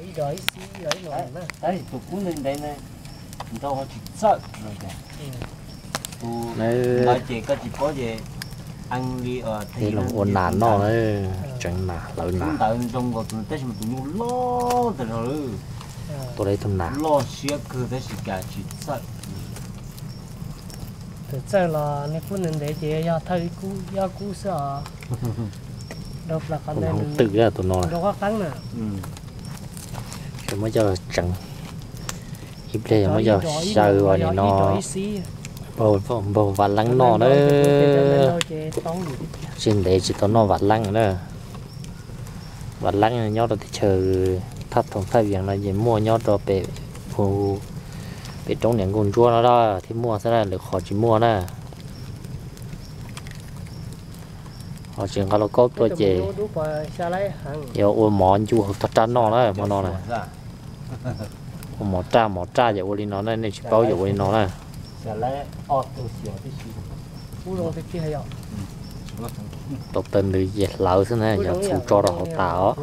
Ib dos ib xib los ib no na. Tab sis tus kub ntev ntev ne, nrau ho tsis txawj los cas. Tus ntawd ces koj tsis paub ces, tej los ua nas noj na, tseev nas hlawv nas. Ntawd zoo nkaus tus tab sis mas tus nyuj loj tas zog lawm. Tua tau ib tug nas loj siab kawg tab sis cas tsis txawj. Tus txawj los nej kub ntev ntev ces yog thawj ib kub, ib ob kub xwb os. Rau plaws qhov ntawd nws twm tus no rau qab qeeb na. Ces muab coj los tseev, ib pliag yog muab coj xyaw ua li no, npaug vam leeb noj na. Tsis ntev tsis tau noj vam leeb na. Vam leeb nyob rau teb chaws Thaj Thoom Thaj Vias no ces muaj nyob rau pem, pem roob niam nkauj ntsuab no thiaj muaj xwb na, lwm qhov tsis muaj na. Ho tsis nqa lauj kaub tuaj ces yuav ua mov ncu hauv tog raj noj na hmo no na. Ua mov raj, mov raj yog ua li no na, nej tsis paub yog ua li no na. Tau taws ntws ces hlawv xwb na, yog txhua tso rau hauv tas os.